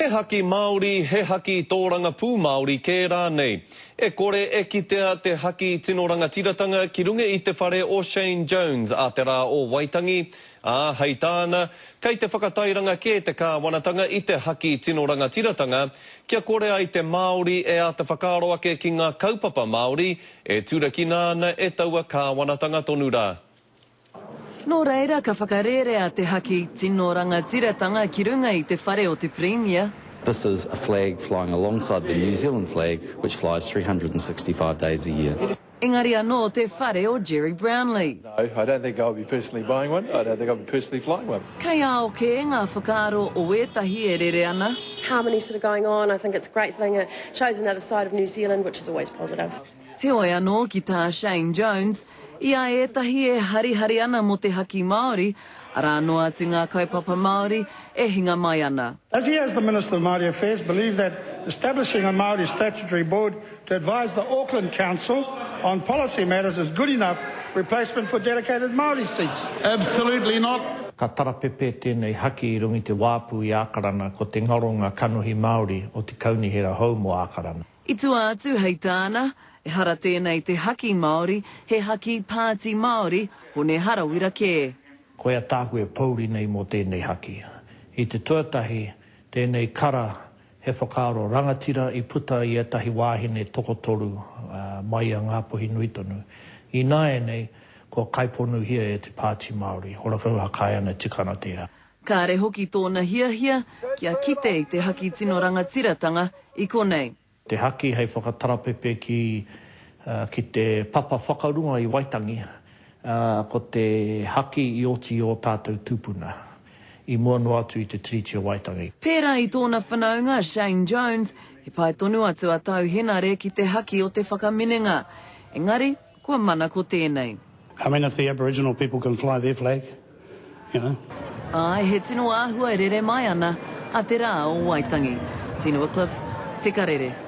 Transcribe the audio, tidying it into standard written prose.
He haki Māori, he haki tōrangapū Māori kē rānei. E kore e kitea te haki tino rangatiratanga ki runga i te whare o Shane Jones a te rā o Waitangi, ā, hei tāna, kei te whakatairanga kē te kāwanatanga i te haki tino rangatiratanga kia kore ai te Māori e āta whakaaro ake ki ngā kaupapa Māori e turakina ana e taua kāwanatanga tonu rā. Nō reira ka whakarērea te haki tino rangatiratanga ki runga i te whare o te Pirimia. This is a flag flying alongside the New Zealand flag which flies 365 days a year. Engari anō te whare o Gerry Brownlee. No, I don't think I'll be personally buying one, I don't think I'll be personally flying one. Kei ao kē ngā whakaaro o ētahi e rere ana. Harmony sort of going on, I think it's a great thing, it shows another side of New Zealand which is always positive. Heoi anō ki tā Shane Jones, i a ētahi e harihari ana mō te haki Māori, arā noa atu ngā kaupapa Māori e hinga mai ana. Does he as the Minister of Māori Affairs believe that establishing a Māori statutory board to advise the Auckland Council on policy matters is good enough replacement for dedicated Māori seats? Absolutely not. Ka tarapepe tēnei haki i runga i te wāpu i Ākarana ko te ngaronga kanohi Māori o te kaunihera hou mō Ākarana. I tua atu, hei tāna, ehara tēnei te haki Māori, he haki pāti Māori, Hone Harawira kē. Koia tāku e pōuri nei mō tēnei haki. I te tuatahi, tēnei kara he whakaaro rangatira i puta i ētahi wāhine tokotoru mai i a Ngāpuhi nui tonu. Ināianei, kua kaiponuhia e te Pāti Māori. Horakau Hakae ana tika ana tērā. Kāre hoki tōna hiahia kia kite i te haki tino rangatiratanga i konei. Te haki hei whakatarapepe ki ki te papa whakarunga i Waitangi, ko te haki i oti i ō tātou tūpuna, i mua noa atu i te Tiriti o Waitangi. Pērā i tōna whanaunga, Shane Jones, i pae tonu atu a Tau Henare ki te haki o te whakaminenga. Engari, kua mana ko tēnei. I mean if the Aboriginal people can fly their flag, you know. Āe, he tino āhua e rere mai ana a Te Rā o Waitangi. Tina Wickliffe, Te Karere.